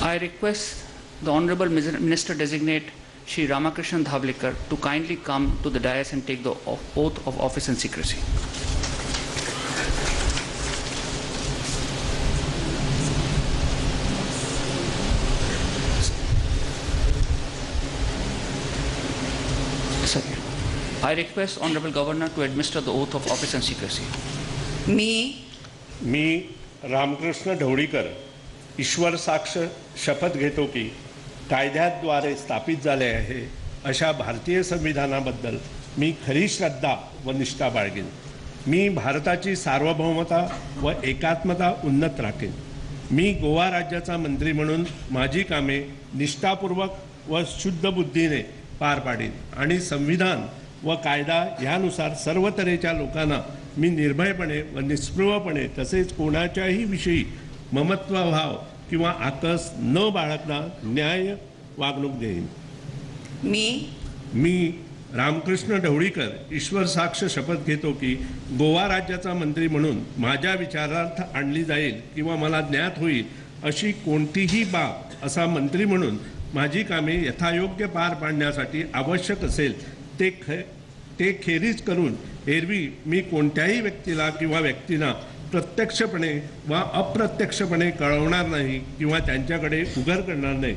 I request the Honorable Minister Designate Shri Ramakrishna Dhavlikar to kindly come to the dais and take the oath of office and secrecy. Sir, I request Honorable Governor to administer the oath of office and secrecy. Me Ramakrishna Dhavalikar ईश्वर साक्ष शपथ घेतो की कायद्याद्वारे स्थापित झाले आहे अशा भारतीय संविधानाबद्दल मी खरी श्रद्धा व निष्ठा बाळगेन. मी भारताची सार्वभौमता व एकात्मता उन्नत राखेन. मी गोवा राज्याचा मंत्री म्हणून माझी कामे निष्ठापूर्वक व शुद्ध बुद्धीने पार पाडीन आणि संविधान व कायदा ह्यानुसार सर्व तऱ्हेच्या लोकांना मी निर्भयपणे व निस्पृहपणे तसेच कोणाच्याही विषयी ममत्वभाव किंवा आकस न बाळगता न्याय वागणूक देईन. मी रामकृष्ण ढवळीकर ईश्वर साक्ष शपथ घेतो की गोवा राज्याचा मंत्री म्हणून माझ्या विचारार्थ आणली जाईल किंवा मला ज्ञात होईल अशी कोणतीही बाब असा मंत्री म्हणून माझी कामे यथायोग्य पार पाडण्यासाठी आवश्यक असेल ते खेरीज करून एरवी मी कोणत्याही व्यक्तीला किंवा व्यक्तींना प्रत्यक्षपणे वा अप्रत्यक्षपणे कळवणार नाही किंवा त्यांच्याकडे उघड करणार नाही.